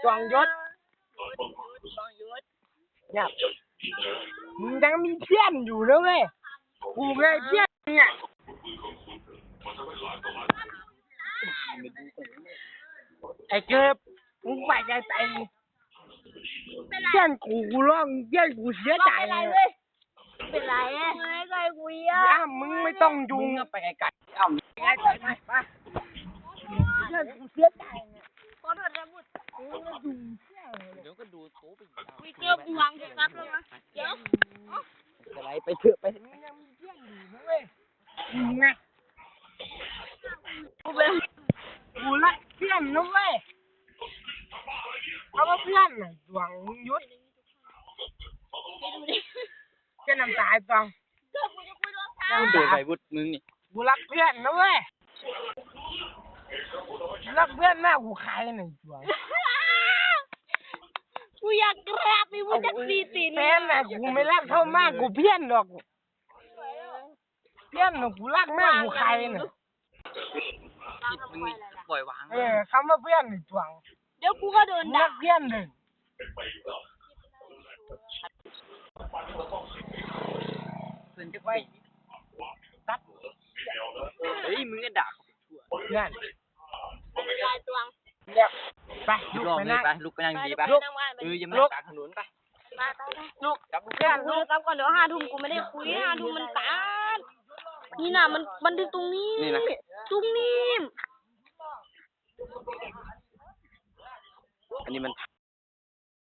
ດວງຢຸດ ດວງຢຸດ ເງຍບ ມຶງຍັງມີເພື່ອນຢູ່ເນາະເວີຍ ກູເລີຍເພື່ອນເງຍບ ໄອ້ເກີບ ມຶງໄປໄກໄປ ເພື່ອນກູ ກູຮ້ອງ ເພື່ອນກູເສຍໃຈ ເປັນໄລ ເປັນໄລ ເອີຍ ໃສ່ກູອີກ ອ້ຳ ມຶງໄມ່ຕ້ອງຫຍຸ້ງ ມຶງໄປໄກໆ ອ້ຳ ໄປ ໄປ ໄປ ເພື່ອນກູເສຍໃຈ ຂໍໂທດນະບຸດ ມຶງຫຍຸ້ງ ດຽວກໍດູໂຕໄປອີກ ອຸ້ຍ ເກືອບຫວັງເກັບກັບແລ້ວນະ ດຽວ ເປັນໄລ ໄປເຖາະ ໄປ ມຶງຍັງມີເພື່ອນຢູ່ນະເວີຍ ນະ ກູເປັນ ກູລັກເພື່ອນນະເວີຍ ເອົາວ່າເພື່ອນນະ ດວງ ມຶງຢຸດ ເຈັບນ້ຳຕາດວງ ເຈົ້າ ກູຈະຄຸຍໂທລະສັບ ກູເດີນໄປບຸດມຶງນີ້ ກູລັກເພື່ອນນະເວີຍ ກູລັກເພື່ອນມາກ ກູຂາຍໃຫ້ດວງ ກູຢາກກະລາບໃຫ້ມຶງຈັກສີ່ຕີນ ແຟນນະ ກູໄມ່ລັກເຂົ້າມາ ກູພຽນດອກ ພຽນນະ ກູລັກມາ ກູຂາຍນະ ຄິດມຶງນີ້ ປ່ອຍວາງ ເອີ ຄຳວ່າເພື່ອນນີ້ ດວງ ດຽວກູກໍໂດນດ່າ ລັກພຽນເດີ ເພື່ອນຈັກປີ ຕັດ ເຮີ້ຍ ມຶງກໍດ່າເຂົາໄປທົ່ວ ເພື່ອນ ເປັນລາຍດວງ ໄປ ລຸກ ລຸກໄປ ໄປ ລຸກໄປນັ່ງດີໆ ໄປ ໄປ ລຸກ ເອີ ຢ່າມານັ່ງກາງຖະໜົນ ໄປ ໄປ ໄປ ລຸກ ກັບເພື່ອນ ລູກ ກັບກ່ອນ ດຽວຫ້າທຸ່ມກູບໍ່ໄດ້ຄຸຍ ຫ້າທຸ່ມມັນຕັດ ນີ້ນະ ມັນ ມັນຖືກຕົງນີ້ ນີ້ນະ ຕົງນີ້ ອັນນີ້ມັນ